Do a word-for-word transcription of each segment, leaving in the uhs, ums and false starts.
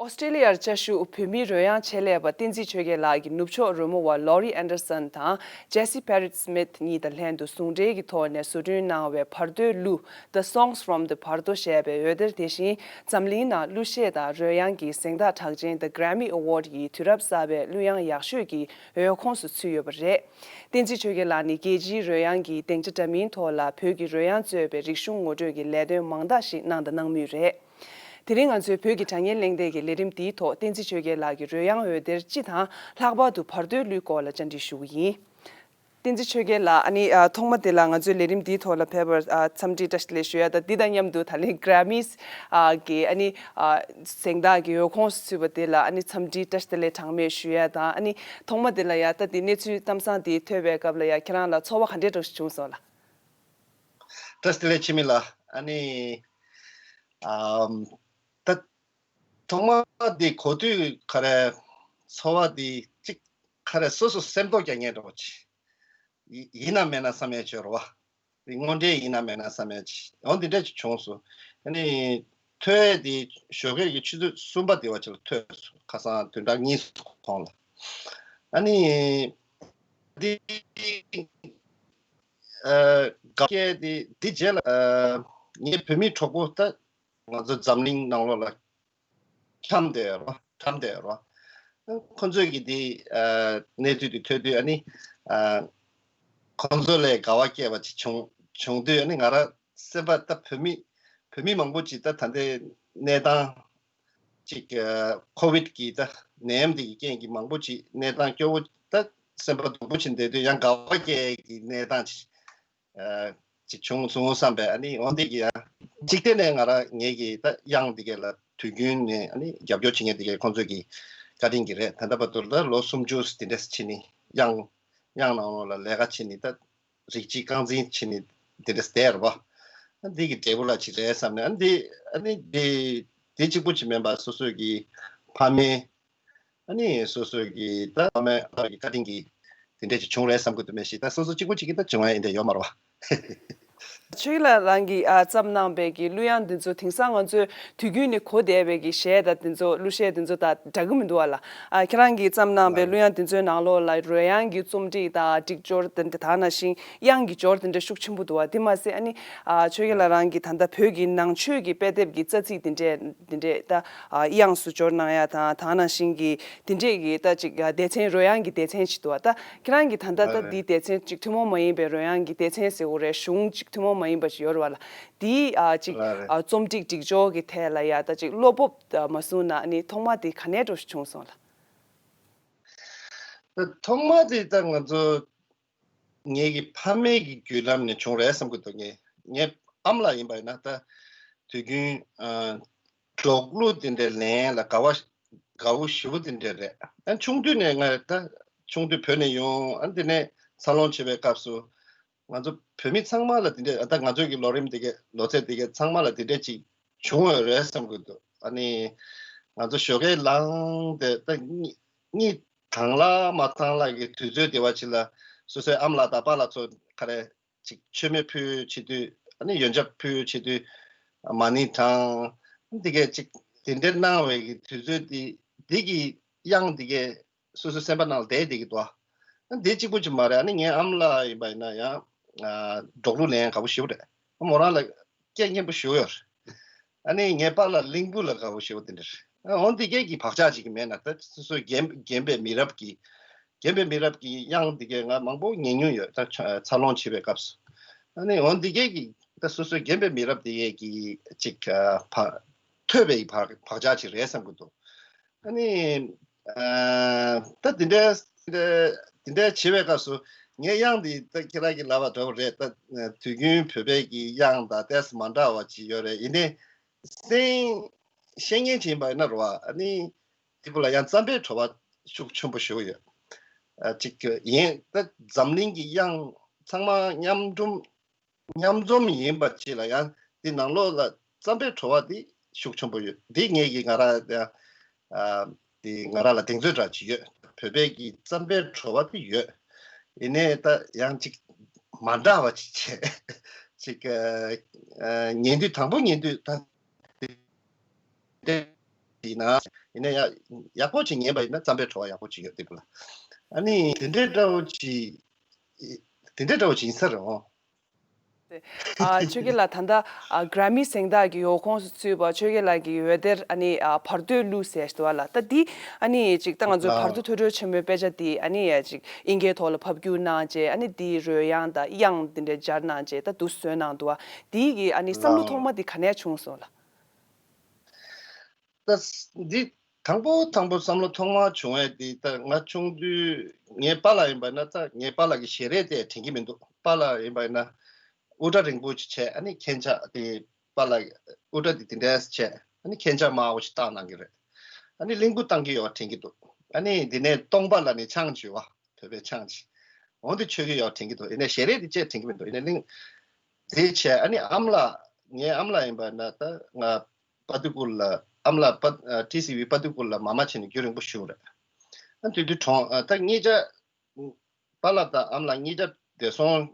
ཨོ་སི་ཀྲི་ལི་ཡར་བཅའ་བཞུགས་བོད་མིའི་རོལ་དབྱངས་ཆེད་ལས་པ་བསྟན་འཛིན་ཆོས་རྒྱལ་ལགས་ཀྱིས་ནུབ་ཕྱོགས་རོལ་མོ་བ་ལོ་རི་ཨན་ཌར་སན་དང་ཇེ་སི་ཕེ་རིད་སྨིད་གཉིས་དང་ལྷན་དུ་ཟུང་འབྲེལ་གྱི་ཐོག་ནས་བཟོ་སྐྲུན་གནང་བའི་བར་དོའི་གླུ། The Songs from the བར་དོ་ཞེས་པའི་འོད་སྡེར་དེ་བཞིན་འཛམ་གླིང་ནང་གླུ་གཞས་དང་རོལ་དབྱངས་ཀྱི་གཟེངས་རྟགས་གྲགས་ཅན་The Grammy Award ཡི་དུས་རབས་གསར་པའི་གླུ་དབྱངས་ཡག་ཤོས་ཀྱི་འོས་ཁོངས་སུ་ཚུད་ཡོད་པ་རེད། བསྟན་འཛིན་ཆོས་རྒྱལ་ལགས་ནི་རྒྱལ་སྤྱིའི་རོལ་དབྱངས་ཀྱི་སྡིངས་ཆ་འདྲ་མིན་ཐོག་ལ་བོད་ཀྱི་རོལ་དབྱངས་གཙོས་པའི་རིག་གཞུང་ངོ་སྤྲོད་ཀྱི་ལས་དོན་མང་དག་ཞིག་གནང་དང་གནང་མུས་རེད། དེ་རིང་ང་ཚོའི་བོད་ཀྱི་དྲ་བརྙན་གླེང་སྟེགས་ཀྱི་ལས་རིམ་འདིའི་ཐོག་བསྟན་འཛིན་ཆོས་རྒྱལ་ལགས་ཀྱི་རོལ་དབྱངས་འོད་སྡེར་སྤྱི་དང་ལྷག་པར་དུ་བར་དོའི་གླུའི་སྐོར་ལ་བཅར་འདྲི་ཞུ་གི་ཡིན། བསྟན་འཛིན་ཆོས་རྒྱལ་ལགས། ཨ་ནི་ཨ་ཐོག་མ་དེ་ལ་ང་ཚོའི་ལས་རིམ་འདིའི་ཐོག་ལ་ཕེབས་པར་ཨ་འཚམས་འདྲི་བཀྲ་ཤིས་བདེ་ལེགས་ཞུ་ཡ་དང་། འདི་དང་མཉམ་དུ་ད་ལན་གྷ་ར་མིས་ཨ་གི་ཨ་ནི་ཨ་གཟེངས་རྟགས་ཀྱི་འོས་ཁོངས་སུ་ཚུད་པ་དེ་ལ་ཨ་ནི་འཚམས་འདྲི་བཀྲ་ཤིས་བདེ་ལེགས་གྲངས་མེད་ཞུ་ཡ་དང་། ཨ་ནི་ཐོག་མ་དེ་ལ་ཡ་ད་དེ་གནས་ཚུལ་གཏམ་བཟང་དེ་ཐོས་པའི་སྐབས་ལ་ཡ་ཁྱེད་རང་ལ་ཚོར་བ་ག་འདྲས་འདྲ་ཞིག་བྱུང་སོང་ལགས། བཀྲ་ཤིས་བདེ་ལེགས་འཆི་མེད་ལགས། ཨ་ནི་ཨམ་ད་ཐོག་མ་དེ་གོ་དུས་ག་རེ་ཚོར་བ་དེ་གཅིག་ག་རེ་སོ་སོ་སེམས་རྟོགས་རྒྱག་མཁན་འདྲ་པོ་ཅིག་ཡིན་ཡིན་ན་མེད་ན་བསམ་ཡས་ཅིག་ཡོད་རེད་པ། དེ་དངོས་འབྲེལ་ཡིན་ན་མེད་ན་བསམ་ཡས་ཅིག་འོ་འདི་འདྲ་ཅིག་བྱུང་སོང་། ཨ་ནི་ཐོས་ཡས་དེ་ཞོགས་ཀས་ཀྱི་ཆུ་ཚོད་གསུམ་པ་དེ་བ་ཅིག་ལ་ཐོས་སོང་། ཁ་སང་བདུན་ཕྲག་གཉིས་གོང་ལ། ཨ་ནི་འདི་ཨ་དགའ་སྐྱེལ་དེ་འདི་རྗེས་ལ་ཨ་ངའི་བོད་མི་གྲོགས་པོ་ད་ང་ཚོ་འཛམ་གླིང་ནང་ལོགས་ལ་འཁྱམས་བསྡད་ཡོད་རེད་པ། འཁྱམས་བསྡད་ཡོད་རེད་པ། ཁོང་ཚོས་ཀྱི་དེ་ཨ་གནས་ཚུལ་དེ་ཐོས་དུས་ཨ་ནི་ཨ་ཁོང་ཚོ་ལས་དགའ་བ་སྐྱེས་པ་ཅིག་བྱུང་བྱུང་དུས། ཨ་ནི་ང་རང་སེམས་པ་ད་བོད་མི་བོད་མི་མང་པོ་ཅིག་ད་ད་ལྟའི་གནས་སྟངས་ཅིག་ཨ་ཁོ་བིད་ཀྱི་ད་ནད་ཡམས་འདི་གི་རྐྱེན་གྱིས་མང་པོ་ཅིག་གནས་སྟངས་སྐྱོ་བོ་ད་སེམས་པ་སྡུག་པོ་ཅིག་བསྡད་དུས་ཡང་དགའ་བ་སྐྱེ་གི་གནས་སྟངས་ཅིག་ཨ་ཅིག་བྱུང་སོང་བསམ་པས། ཨ་ནི་འོ་འདི་གི་ཡང་ཅིག་དེ་ནས་ང་རང་ངེད་ཀྱི་ད་དབྱངས་འདི་གས་ལ་དུས་རྒྱུན་ནས་ཨ་ནི་རྒྱབ་སྐྱོར་བྱེད་མཁན་འདི་གས་ཁོང་ཚོས་ཀྱི་བཀའ་དྲིན་གྱིས་རེད། ད་ལྟ་བར་དུ་ད་ལོ་སུམ་ཅུ་འདི་འདྲས་ཕྱིན་ནས་དབྱངས་དབྱངས་ནང་ལོགས་ལ་ལས་ཀ་བྱེད་ནས་ད་རིགས་གཅིག་རྐང་འཛིན་བྱེད་ནས་འདི་འདྲས་བསྡད་རེད་པ། ཨ་འདི་གི་འབྲས་བུ་ལ་ཅིག་རེད་བསམ་ནས། ཨ་འདི་ཨ་ནི་འདི་འདི་གཅིག་པུ་ཅིག་མིན་པ་སོ་སོའི་གི་ཕ་མའི་ཨ་ནི་སོ་སོའི་གི་ད་ཨ་མའི་ཨ་མའི་བཀའ་དྲིན་གྱིས་དེ་འདྲས་ཅིག་བྱུང་རེད་བསམ་གི་འདུག་མེད་ཤི། ད་སོ་སོ་གཅིག་པུ་གཅིག་གིས་ད་བྱུང་བ་ཡིན་དེ་ཡོད་མ་རེད་པ། ཆོས་ལགས་རང་གིས་ཨ་བརྩམས་གནང་པའི་གི་གླུ་དབྱངས་འདི་ཚོ་དེང་སང་ང་ཚོས་དུས་རྒྱུན་ནས་གོ་བསྡད་པའི་གི་གཞས་དང་དེ་ཚོ་གླུ་གཞས་དེ་ཚོ་དང་འདྲ་གི་མི་འདུག་བ་ལ། ཨ་ཁྱེད་རང་གིས་བརྩམས་གནང་པའི་གླུ་དབྱངས་དེ་ཚོའི་ནང་ལོགས་ལ་རོལ་དབྱངས་ཀྱི་རྩོམ་སྒྲིག་དང་སྒྲིག་སྦྱོར་དེ་འདྲ་དག་ནང་བཞིན་དབྱངས་ཀྱི་སྦྱོར་དེ་འདྲ་ཤུགས་ཆེན་པོ་འདུག་བ། དེ་མ་ཟད་ཨ་ནི་ཨ་ཆོས་རྒྱལ་ལགས་རང་གིས་ད་ལྟ་བོད་ཀྱི་ནང་ཆོས་ཀྱི་དཔེ་དེབ་ཀྱི་རྩ་ཚིག་དེ་འདྲས་དེ་འདྲས་ད་ཨ་དབྱངས་སུ་སྦྱོར་གནང་ཡ་དང་དག་ནང་བཞིན་གྱི་དེ་འདྲས་ཀྱི་ད་ཅིག་ཨ་སྡེ་ཚན་རོལ་དབྱངས་ཀྱི་སྡེ་ཚན་ཞིག་འདུག་བ། ད་ཁྱེད་རང་གིས་ད་ལྟ་ད་འདི་སྡེ་ཚན་ཅིག་ཐུན་མོང་མ་ཡིན་པའི་རོལ་དབྱངས་ཀྱི་སྡེ་ཚན་ཟེར་དགོས་རེད། གཞུང་ཅིག་ཐུན་མོང་མ་ཡིན་པ་ཞིག་ཡོད་རེད་བ་ལ། འདིའི་ཨ་ཅིག་ཨ་རྩོམ་སྒྲིག་སྒྲིག་སྦྱོར་གྱི་ཐད་ལ་ཡ་ད་ཅིག་བློ་སྤོབས་མ་བཟུང་ན་ཨ་ནི་ཐོག་མ་དེ་ག་ནས་འགྲོ་ཞིག་བྱུང་སོང་ལ། ཐོག་མ་དེ་ད་ང་ཚོ་ངེད་ཀྱི་ཕ་མེས་ཀྱི་བརྒྱུད་ལམ་ནས་བྱུང་རེད་བསམ་གྱི་འདུག་ངས་ངའི་ཨ་མ་ལགས་ཡིན་པ་ཡིན་ན་ད་དུས་རྒྱུན་ཨ་འབྲོག་གླུ་དེ་འདྲའི་ལེན་ལ་དགའ་བ་དགའ་བོ་ཞེ་པོ་དེ་འདྲ་རེད། ཨ་ཆུང་དུས་ནས་ང་ད་ཆུང་དུས་བོད་ནས་ཡོང་། ཨ་དེ་ནས་འཚར་ལོངས་བྱེད་པའི་སྐབས་སུ་ང་ཚོ་བོད་མི་ཚང་མ་ལ་དེ་འདྲ། ཨ་ད་ང་ཚོའི་གི་ལོ་རིམ་དེ་གའི་ལོ་ཚད་དེ་གའི་ཚང་མ་ལ་དེ་འདྲ་ཅིག་བྱུང་ཡོད་རེད་བསམ་གྱི་འདུག་ཨ་ནི་ང་ཚོ་ཞོགས་ཀས་ལངས་ཏེ་ད་གཉིད་གཉིད་དང་ལ་མ་དང་ལ་གི་དུས་ཚོད་དེ་བ་ཅིག་ལ་སོ་སོའི་ཨ་མ་ལགས་དང་པཱ་ལགས་ཚོ་ག་རེ་ཅིག་མཆོད་མེ་ཕུལ་བྱེད་དུས། ཨ་ནི་ཡོན་ཆབ་ཕུལ་བྱེད་དུས་མ་ཎི་བགྲང་། འདི་གས་ཅིག་དེ་འདྲ་གནང་བའི་གི་དུས་ཚོད་འདི་འདི་གི་དབྱངས་འདི་གས་སོ་སོའི་སེམས་པ་ནང་ལ་བསྡད་བསྡད་ཀྱི་འདུག་ཨ་འདི་གཅིག་པུ་ཅིག་མ་རེད། ཨ་ནི་ངའི་ཨ་མ་ལགས་ཡིན་པ་ཡིན་ན་ཡང་ཨ་འབྲོག་གླུ་ལེན་ཡང་དགའ་པོ་ཞེ་པོ་རེད། ཨ་མོ་རང་ལ་སྐད་སྙན་པོ་ཞེ་པོ་ཡོད་རེད། ཨ་ནི་ངའི་པཱ་ལགས་གླིང་བུ་ལ་དགའ་པོ་ཞེ་པོ་དེ་འདྲ་རེད། ཨ་འོ་འདི་གས་ཀྱི་བག་ཆགས་ཅིག་གི་མེད་ན་ད་སོ་སོའི་རྒན་རྒན་པའི་མི་རབས་ཀྱི་རྒན་པའི་མི་རབས་ཀྱི་དབྱངས་འདི་གས་ང་མང་པོ་ཉན་མྱོང་ཡོད། ད་འཚར་ལོངས་བྱེད་པའི་སྐབས་སུ། ཨ་ནི་འོ་འདི་གས་ཀྱི་ད་སོ་སོའི་རྒན་པའི་མི་རབས་འདི་གས་ཀྱི་ཅིག་ཨ་བག་ཐོས་པའི་བག་བག་ཆགས་ཅིག་རེད་བསམ་གྱི་འདུག་ཨ་ནི་ཨ་ད་འདི་འདྲའི་འདི་འདྲའི་བྱེད་པའི་སྐབས་སུ་ངའི་དབྱངས་འདི་ད་ཁྱེད་རང་གིས་ལབ་པ་འདྲ་པོ་རེད། ད་དུས་རྒྱུན་བོད་པའི་གི་དབྱངས་དང་ཏོག་ཙམ་མ་འདྲ་བ་ཅིག་ཡོད་རེད། ཡིན་ནའི་གསན་བཤད་མཁན་ཅིག་ཡིན་པ་ཡིན་ན་རེད་པ། ཨ་ནི་དེ་བུ་ལ་ཡང་རྩམ་པའི་བྲོ་བ་ཤུགས་ཆེན་པོ་ཞིག་ཡོད། ཨ་ཅིག་ཡིན་ད་འཛམ་གླིང་གི་དབྱངས་ཚང་མ་མཉམ་འཛོམས་མཉམ་འཛོམས་ཡིན་པ་ཅིག་ལ་ཡང་དེ་ནང་ལོགས་ལ་རྩམ་པའི་བྲོ་བ་དེ་ཤུགས་ཆེན་པོ་ཡོད། དེ་ངེད་ཀྱི་ང་རང་ཡང་ཨ་དེ་ང་རང་ལ་གདེང་ཚོད་འདྲ་ཅིག་ཡོད། བོད་པའི་གི་རྩམ་པའི་བྲོ་བ་དེ་ཡོད། ཡིན་ནའི་ད་ཡང་ཅིག་མ་འདྲ་བ་ཅིག་བྱས་ཅིག་ཨ་ཨ་ཉན་དུས་དང་པོ་ཉན་དུས་ད་དེ་ ཡིན་ན། ཡིན་ན་ཡ་ཡག་པོ་ཅིག་ཉན་པ་ཡིན་ན་རྩམ་པའི་བྲོ་བ་ཡག་པོ་ཅིག་ཡོད་དེ་བ། ཨ་ནི་དེ་འདྲའི་འདྲ་བོ་ཅིག་དེ་འདྲའི་འདྲ་བོ་ཅིག་ཡིན་ས་རེད་འོང་། ཨ་ཆོས་རྒྱལ་ལགས། ད་ལྟ་ཨ་གྷ་ར་མི་གཟེངས་རྟགས་ཀྱི་འོག་ཁོངས་སུ་ཚུད་པ་ཆོས་རྒྱལ་ལགས་ཀྱི་འོད་སྡེར་ཨ་ནི་ཨ་བར་དོའི་གླུ་ཟེར་ཞིག་འདུག་བ་ལ། ད་འདི་ཨ་ནི་ཅིག་ད་ང་ཚོའི་བར་དོ་ཐོས་གྲོལ་ཆེན་མོའི་དཔེ་ཆ་འདི་ཨ་ནི་ཅིག་ཨིན་སྐད་ཐོག་ལ་ཕབ་བསྒྱུར་གནང་བྱས། ཨ་ནི་འདིའི་རོལ་དབྱངས་དང་དབྱངས་འདི་འདྲ་སྦྱར་གནང་བྱས་ད་འདུག་བཟོས་གནང་འདུག་བ། འདི་གི་ཨ་ནི་བསམ་བློ་ཐོག་མ་འདི་ག་ནས་བྱུང་སོང་ལགས། ད་འདི་དང་པོ་དང་པོ་བསམ་བློ་ཐོག་མར་བྱུང་བ་དེ། ད་ང་ཆུང་དུས་ངའི་པཱ་ལགས་ཡིན་པ་ན། ད་ངའི་པཱ་ལགས་ཀྱི་ཞལ་རས་དེ་དྲན་གྱི་མི་འདུག་པཱ་ལགས་ཡིན་པ་ན་དབུ་སྐྲ་རིང་པོ་ཅིག་བྱས། ཨ་ནི་ཁྱེད་ཅག་དེ་པཱ་ལགས་དབུ་སྐྲ་དེ་དེ་འདྲས་བྱས། ཨ་ནི་ཁྱེད་ཅག་དམར་པོ་ཞིག་བཏགས་གནང་གི་རེད། ཨ་ནི་གླིང་བུ་བཏང་གི་ཡོད་དྲན་གྱི་འདུག་ཨ་ནི་དེ་ནས་སྟོང་པ་ལ་ནི་ཆང་བཅུག་པ། བོད་པའི་ཆང་ཅིག་འོ་འདི་མཆོད་ཀྱི་ཡོད་དྲན་གྱི་འདུག་ཡིན་ནའི་ཞལ་རས་དེ་བཅས་དྲན་གྱི་མི་འདུག་ཡིན་ནའི་གླིང་། དེ་བྱས་ཨ་ནི་ཨ་མ་ལགས། ངའི་ཨ་མ་ལགས་ཡིན་པ་ན་ད་ང་པ་ཏི་ཀུ་ལ། ཨ་མ་ལགས་པ་ཊི་སི་ཝི་པ་ཏི་ཀུ་ལ་མ་མ་བྱས་ནས་རྒྱུན་རིང་པོ་བཞུགས་རེད། ཨ་དེ་དུས་གྲོངས། ཨ་ད་གཉིས་ཆ་པཱ་ལགས་དང་ཨ་མ་ལགས་གཉིས་ཆ་བདེ་སོང་།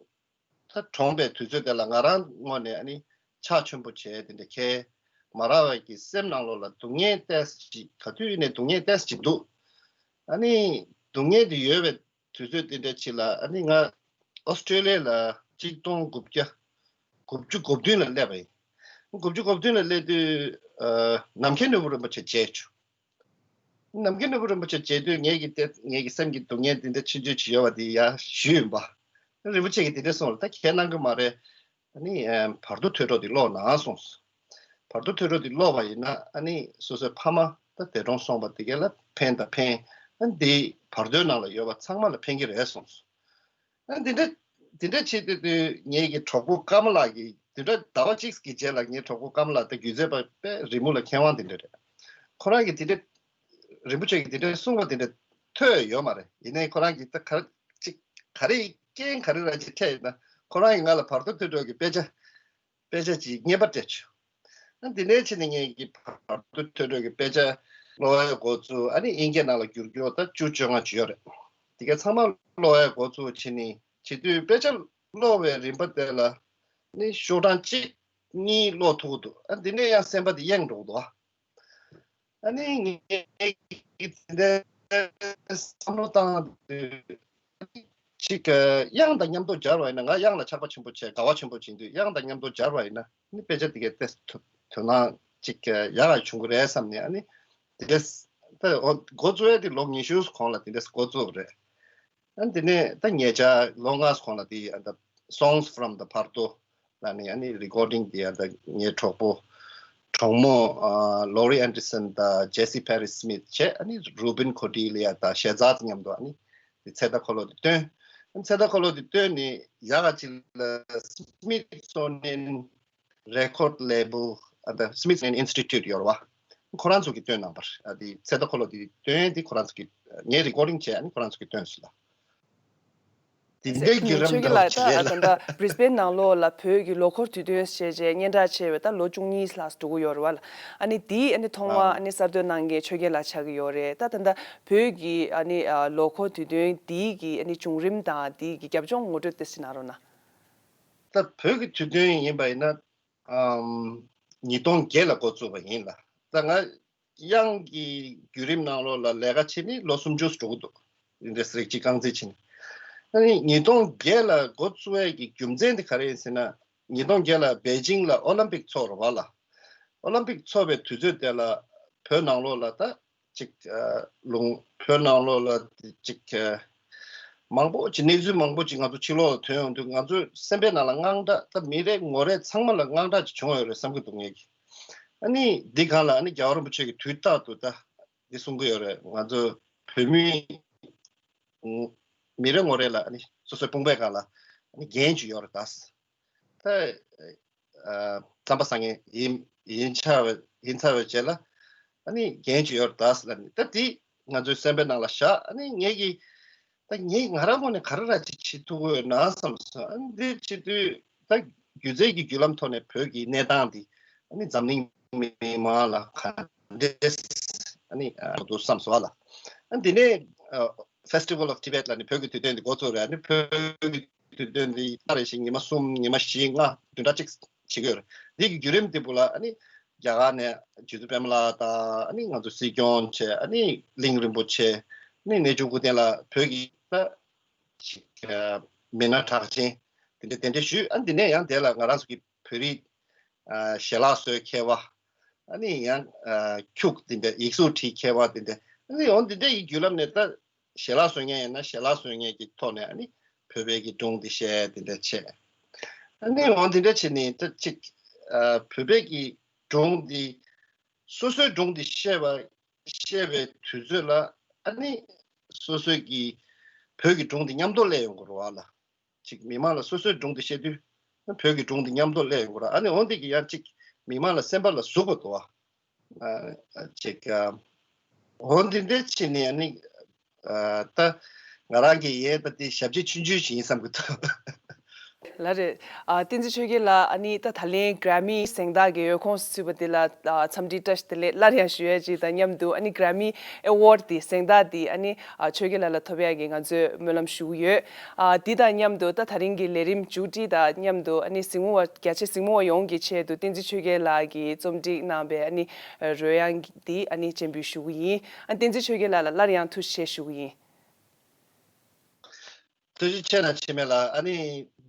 ད་གྲོངས་པའི་དུས་ཚོད་དེ་ལ་ང་རང་ངོས་ནས་ཨ་ནི་ཕྱག་མཆོད་པོ་བྱས། དེ་འདྲ་ཁེལ་མ་རག་པའི་གི་སེམས་ནང་ལོགས་ལ་སྡུག་བསྔལ་ཏོག་ཙམ་ཅིག་ག་དུས་ཡིན་ནའི་སྡུག་བསྔལ་ཏོག་ཙམ་ཅིག་འདུག་ཨ་ནི་སྡུག་བསྔལ་དེ་ཡོད་པའི་དུས་ཚོད་དེ་འདྲ་ཅིག་ལ། ཨ་ནི་ང་ཨོ་སི་ཀྲོ་ལི་ཡ་ལ་གཅིག་སྟོང་དགུ་བརྒྱ་དགུ་བཅུ་གོ་བདུན་ལ་སླེབས་པ་ཡིན། དགུ་བཅུ་གོ་བདུན་ལ་སླེབས་དུས་ཨ་ནམ་མཁའི་ནོར་བུ་རིན་པོ་ཆེ་མཇལ་བྱུང་། ནམ་མཁའི་ནོར་བུ་རིན་པོ་ཆེ་མཇལ་དུས་ངེད་ཀྱི་ཏེ་ངེད་ཀྱི་སེམས་ཀྱི་སྡུག་བསྔལ་འདི་འདྲ་ཆུང་ཆུང་ཅིག་ཡོད་པ་འདི་ཡར་ཞུས་ཡིན་པ། རིན་པོ་ཆེ་གིས་འདི་འདྲ་གསུངས་ལ། ད་ཁས་གནང་གི་མ་རེད། ཨ་ནི་ཨ་བར་དོ་ཐོས་གྲོལ་འདི་ཀློག་གནང་གསུངས། བར་དོ་ཐོས་གྲོལ་འདི་ཀློག་པ་ཡིན་ན་ཨ་ནི་སོ་སོའི་ཕ་མ་ད་འདས་གྲོངས་སོང་བ་འདི་ག་ལ་ཕན་དང་ཕན། ཨ་འདི་བར་དོའི་ནང་ལ་ཡོད་པ་ཚང་མ་ལ་ཕན་གྱི་རེད་གསུངས། ཨ་འདི་འདྲ་འདི་འདྲ་བྱེད་དུས་དུས་ངེད་ཀྱི་གྲོགས་པོ་ཀརྨ་ལགས་ཀྱིས། དེ་འདྲ་ཟླ་བ་གཅིག་གི་རྗེས་ལ་ངའི་གྲོགས་པོ་ཀརྨ་ལགས་དེ་སྒྱུ་རྩལ་པ་དཔེ་རི་མོ་ལ་མཁས་དབང་དེ་འདྲ་རེད། ཁོ་རང་གིས་དེ་འདྲ་རིན་པོ་ཆེ་གིས་དེ་འདྲ་གསུངས་པ་དེ་འདྲ་ཐོས་ཡོད་མ་རེད། ཡིན་ནའི་ཁོ་རང་གིས་ད་ག་ཅིག་ག་རེ་རྐྱེན་ག་རེ་ར་ཅིག་འཕྲད་ཡོད་ན། ཁོ་རང་གིས་ང་ལ་བར་དོ་ཐོས་གྲོལ་གྱི་དཔེ་ཆ་དཔེ་ཆ་ཅིག་རྙེད་པ་སྤྲད་བྱུང་། ཨ་འདི་ནས་ཕྱིན་ནས་ངེད་ཀྱི་བར་དོ་ཐོས་གྲོལ་གྱི་དཔེ་ཆ་ཀློག་ཡ་འགོ་བཙུགས། ཨ་ནི་དབྱིན་སྐད་ནང་ལ་བསྒྱུར་རྒྱུ་ད་བཅུ་བཅོ་ལྔ་ཅིག་ཡོད་རེད། དེ་ག་ཚང་མ་ཀློག་ཡ་འགོ་བཙུགས་བྱས་ནས་བྱེད་དུས། དཔེ་ཆ་ཀློག་པའི་རིམ་པ་དེ་ལ་ནི་ཤོག་གྲངས་གཅིག་གཉིས་ཀློག་ཐུབ་ཀྱི་འདུག་ཨ་འདི་ནས་ཡང་སེམས་པ་དེ་གཡེང་འགྲོ་གི་འདུག་ཨ་ནི་ངས་ཀྱི་དེ་འདྲའི་བསམ་བློ་བཏང་དུས་ཅིག་གི་དབྱངས་དང་མཉམ་དུ་སྦྱར་བ་ཡིན་ན། ང་དབྱངས་ལ་ཆགས་པ་ཆེན་པོ་བྱས། དགའ་བ་ཆེན་པོ་བྱེད་དུས་དབྱངས་དང་མཉམ་དུ་སྦྱར་བ་ཡིན་ན་ནི་དཔེ་ཆ་དེ་གའི་ཏེ་དོ་དོ་སྣང་ཅིག་ཡག་ཡག་བྱུང་གི་རེད་བསམ་ནས། ཨ་ནི་དེ་འདྲས་ད་འོ་འགོ་བཙུགས་ཡ་དེ་ལོ་ཉི་ཤུ་གོང་ལ་དེ་འདྲས་འགོ་བཙུགས་རེད། ཨ་འདི་ནས་ད་ཉེ་ཆར་ལོ་ལྔ་གོང་ལ་དེ་ཨ་ད་Songs from the བར་དོ་ལ་ནི་ཨ་ནི་རི་ཀོར་ཌིང་དེ་ཨ་ད་ངའི་གྲོགས་པོ་གྲོགས་མོ་ཨ་Laurie Anderson དང་Jesse Parrish Smith བྱས། ཨ་ནི་Rubén Cordillo དང་ཞེ་ཛ་དང་མཉམ་དུ་ཨ་ནི་དེ་ཚེ་བདག་འཁོར་ལོ་དེ་བཏོན། ཨ་ནི་ཚེ་བདག་འཁོར་ལོ་དེ་བཏོན་ནས་ཡག་ག་ཅིག་ལ་Smithsonian Record Label ཨ་ད་Smithsonian Institute ཡོད་རེད་བ། ཁོ་རང་ཚོ་གིས་བཏོན་གནང་བ་རེད། ཨ་དེ་ཚེ་བདག་འཁོར་ལོ་དེ་བཏོན་དེ་ཁོ་རང་ཚོ་གིས་ངས་རི་ཀོར་ཌིང་བྱས། ཨ་ནི་ཁོ་རང་ཚོ་གིས་བཏོན་སོང་ལ། དེ་འདྲའི་བརྒྱུད་རིམ་ཆོས་རྒྱལ་ལགས། ད་ད་ལྟ་Brisbane་ནང་ལོགས་ལ་བོད་ཀྱི་ལོ་འཁོར་དུས་སྟོན་ཞེས་བྱས་སྙན་གྲགས་ཆེ་བའི་ད་ལོ་བཅུ་གཉིས་ལྷག་འགྲོ་གི་ཡོད་རེད་བ་ལ། ཨ་ནི་དེའི་ཨ་ནི་ཐོག་མ་ཨ་ནི་གསར་གཏོད་གནང་མཁན་ཆོས་རྒྱལ་ལགས་ཆགས་ཀྱི་ཡོད་རེད། ད་ད་ལྟ་བོད་ཀྱི་ཨ་ནི་ལོ་འཁོར་དུས་སྟོན་དེའི་གི་ཨ་ནི་བྱུང་རིམ་དང་དེའི་གི་རྒྱབ་ལྗོངས་ངོ་སྤྲོད་ཏོག་ཙམ་གནང་རོགས་གནང་། ད་བོད་ཀྱི་དུས་སྟོན་ཡིན་པ་ཡིན་ན། ཨམ། ཉིས་སྟོང་བརྒྱད་ལ་འགོ་བཙུགས་པ་ཡིན་ལ། ད་ང་དབྱངས་ཀྱི་བརྒྱུད་རིམ་ནང་ལོགས་ལ་ལས་ཀ་བྱས་ནས་ལོ་སུམ་ཅུ་འགྲོ་གི་འདུག་འདི་འདྲ་རིགས་གཅིག་རྐང་འཛིན་བྱས་ནས། ཨ་ནི་ཉིས་སྟོང་བརྒྱད་ལ་འགོ་བཙུགས་ཡས་ཀྱི་རྒྱུ་མཚན་དེ་ག་རེ་ཡིན་ཟེར་ན། ཉིས་སྟོང་བརྒྱད་ལ་པེ་ཅིང་ལ་ཨོ་ལིམ་པིག་ཚོགས་རེད་བ་ལ། ཨོ་ལིམ་པིག་ཚོགས་པའི་དུས་ཚོད་དེ་ལ་བོད་ནང་ལོགས་ལ་ད་ཅིག་ཨ་ལུང་བོད་ནང་ལོགས་ལ་ཅིག་ཨ་མང་པོ་ཅིག་གནས་ཚུལ་མང་པོ་ཅིག་ང་ཚོ་ཕྱི་ལོགས་ལ་ཐོན་ཡོང་དུས། ང་ཚོའི་སེམས་པའི་ནང་ལ་དངངས་སྐྲག་ད་མི་རེ་ངོ་རེ་ཚང་མ་ལ་དངངས་སྐྲག་ཅིག་བྱུང་ཡོད་རེད་བསམ་གྱི་འདུག་ངེད་ཀྱིས། ཨ་ནི་འདི་སྒང་ལ་ཨ་ནི་རྒྱལ་བ་རིན་པོ་ཆེ་གིས་དུས་རྟག་ཏུ་ད་འདི་གསུང་གི་ཡོད་རེད། ང་ཚོ་བོད་མི་མི་རེ་ངོ་རེ་ལ་ཨ་ནི་སོ་སོའི་དཔུང་པའི་སྒང་ལ་ཨ་ནི་འགན་ཅིག་ཡོད་རེད་ད། ད་ཨ་རྩམ་པ་ཟ་མཁན་ཡིན་ཡིན་ཚར་བའི་ཡིན་ཚར་བའི་རྗེས་ལ་ཨ་ནི་འགན་ཅིག་ཡོད་རེད་ད་ཟེར་ལབ་ནས། ད་འདི་ང་ཚོའི་སེམས་པའི་ནང་ལ་བཞག་ཨ་ནི་ངེད་ཀྱིས་ད་ངས་ང་རང་ངོས་ནས་ག་རེ་ར་ཅིག་བྱེད་ཐུབ་ཀྱི་ཡོད་ན་བསམ་སོང་། ཨ་ནི་འདི་བྱེད་དུས་ད་སྒྱུ་རྩལ་གྱི་བརྒྱུད་ལམ་ཐོག་ནས་བོད་ཀྱི་གནས་སྟངས་འདི་ཨ་ནི་འཛམ་གླིང་མི་མང་ལ་ག་འདྲས་ཨ་ནི་ཨ་འགྲོ་འདུག་བསམ་སོང་བ་ལ། ཨ་ནི་འདི་ནས་ཨ་Festival of Tibet ལབ་ནས་བོད་ཀྱི་དུས་སྟོན་འདི་འགོ་བཙུགས་རེད། ཨ་ནི་བོད་ཀྱི་དུས་སྟོན་འདི་ད་རེ་བཞིན་ཉི་མ་གསུམ་ཉི་མ་བཞི་ལྔ་བདུན་ཕྲག་གཅིག་བྱེད་ཀྱི་ཡོད་རེད། འདི་གི་བརྒྱུད་རིམ་འདི་བུ་ལ་ཨ་ནི་ རྒྱ་གར་ནས་རྗེ་བཙུན་པད་མ་ལགས་དང་ཨ་ནི་ང་ཚོ་སྲིད་སྐྱོང་བྱས། ཨ་ནི་གླིང་རིན་པོ་ཆེ། ཨ་ནི་གནས་ཆུང་སྐུ་རྟེན་ལ་བོད་ཀྱི་ད་ཅིག་མི་སྣ་གྲགས་ཅན་དེ་འདྲ་དེ་འདྲ་ཞུས། ཨ་ནི་དེ་ནས་ཡང་དེ་ལ་ང་རང་ཚོ་གི་བོད་རིགས་ཨ་ཞལ་ལག་བཟོའི་མཁས་པ། ཨ་ནི་ཡང་ཨ་ཁྱུག་དེ་འདྲ་ཡིག་གཟུགས་བྲིས་མཁས་པ་དེ་འདྲ། ཨ་ནི་འོ་དེ་འདྲ་ཡི་བརྒྱུད་ལམ་ནས་ད་ཞལ་ལག་བཟོ་མཁན་ཡིན་ན་ཞལ་ལག་བཟོ་མཁན་གྱི་ཐོག་ནས་ཨ་ནི་བོད་པའི་གི་སྒྲུང་དེ་བཤད་དེ་འདྲ་བྱས། ཨ་ནི་འོ་དེ་འདྲ་བྱས་ནས་ད་ཅིག་ཨ་བོད་པའི་གི་སྒྲུང་དེ་སོ་སོའི་སྒྲུང་དེ་བཤད་པ་བཤད་པའི་དུས་ཚོད་ལ་ཨ་ནི་སོ་སོའི་གི་བོད་ཀྱི་སྒྲུང་དེ་མཉམ་དུ་སླེབས་ཡོང་གི་རེད་བ་ལ། ཅིག་མི་མང་ལ་སོ་སོའི་སྒྲུང་དེ་བཤད་དུས་བོད་ཀྱི་སྒྲུང་དེ་མཉམ་དུ་སླེབས་ཡོང་གི་རེད། ཨ་ནི་འོ་འདི་གི་ཡང་ཅིག་མི་མང་ལ་སེམས་པ་ལ་ཟུག་པ་འདུག་བ། ཨ་ཅིག་ཨ་འོ་འདི་འདྲ་བྱས་ནས་ཨ་ནི་ཨ་ད་ང་རང་གི་ཡས་ད་དེ་ཞབས་ཕྱི་ཆུང་ཆུང་ཞིག་ཡིན་བསམ་གི་འདུག་ལགས་རེད། ཨ་བསྟན་འཛིན་ཆོས་རྒྱལ་ལགས། ཨ་ནི་ད་ད་ལན་གྷ་ར་མི་གཟེངས་རྟགས་ཀྱི་འོས་ཁོངས་སུ་ཚུད་པ་དེ་ལ་ཨ་འཚམས་འདྲི་བཀྲ་ཤིས་བདེ་ལེགས་སླར་ཡང་ཞུ་ཡས་ཅིག་དང་མཉམ་དུ། ཨ་ནི་གྷ་ར་མི་ཨེ་ཝོཌ་དེ་གཟེངས་རྟགས་དེ་ཨ་ནི་ཨ་ཆོས་རྒྱལ་ལགས་ལ་ཐོབ་ཡས་ཀྱི་ང་ཚོས་སྨོན་ལམ་ཞུ་གི་ཡོད། ཨ་དེ་དང་མཉམ་དུ་ད་ད་རིང་གི་ལས་རིམ་མཇུག་སྒྲིལ་དང་མཉམ་དུ། ཨ་ནི་གཟིགས་མོ་བ་རྒྱ་ཆེ་གཟིགས་མོ་བ་ཡོངས་ཀྱི་ཆེད་དུ་བསྟན་འཛིན་ཆོས་རྒྱལ་ལགས་ཀྱིས་རྩོམ་སྒྲིག་གནང་བའི་ཨ་ནི་རོལ་དབྱངས་དེ་ཨ་ནི་སྤྱན་འབུལ་ཞུ་གི་ཡིན། ཨ་བསྟན་འཛིན་ཆོས་རྒྱལ་ལགས་ལ་སླར་ཡང་ཐུགས་རྗེ་ཆེ་ཞུ་གི་ཡིན། ཐུགས་རྗེ་ཆེ་གནང་། འཆི་མེད་ལགས། ཨ་ནི་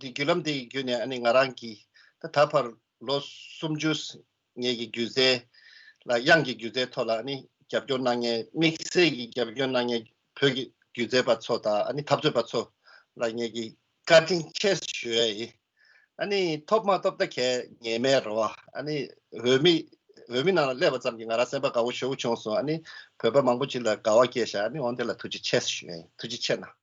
འདི་བརྒྱུད་ལམ་འདི་བརྒྱུད་ནས་ཨ་ནི་ང་རང་གིས་ད་ད་བར་ལོ་སུམ་ཅུ་ངེད་ཀྱི་སྒྱུ་རྩལ་ལ་དབྱངས་ཀྱི་སྒྱུ་རྩལ་ཐོག་ལ་ཨ་ནི་རྒྱབ་སྐྱོར་གནང་མཁན། དམིགས་བསལ་གྱི་རྒྱབ་སྐྱོར་གནང་མཁན་བོད་ཀྱི་སྒྱུ་རྩལ་པ་ཚོ་དང་ཨ་ནི་འཐབ་རྩོད་པ་ཚོ་ལ་ངེད་ཀྱིས་བཀའ་དྲིན་ཆེ་ཞུ་ཡ་ཡིན། ཨ་ནི་ཐོབ་མ་ཐོབ་ད་གས་ངེས་མེད་རེད་བ། ཨ་ནི་འོས་མི་འོས་མི་ནང་ལ་སླེབས་པ་ཙམ་གྱིས་ང་རང་སེམས་པ་དགའ་བོ་ཞེ་པོ་བྱུང་སོང་། ཨ་ནི་བོད་པ་མང་པོ་ཅིག་ལ་དགའ་བ་སྐྱེས་ཤག་ཨ་ནི་འོ་དེ་ལ་ཐུགས་རྗེ་ཆེ་ཞུ་ཡ་ཡིན། ཐུགས་རྗེ་ཆེ་གནང་།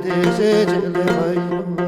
ཞེས་བྱས་ལེགས་པ་ཡིན་ནོ།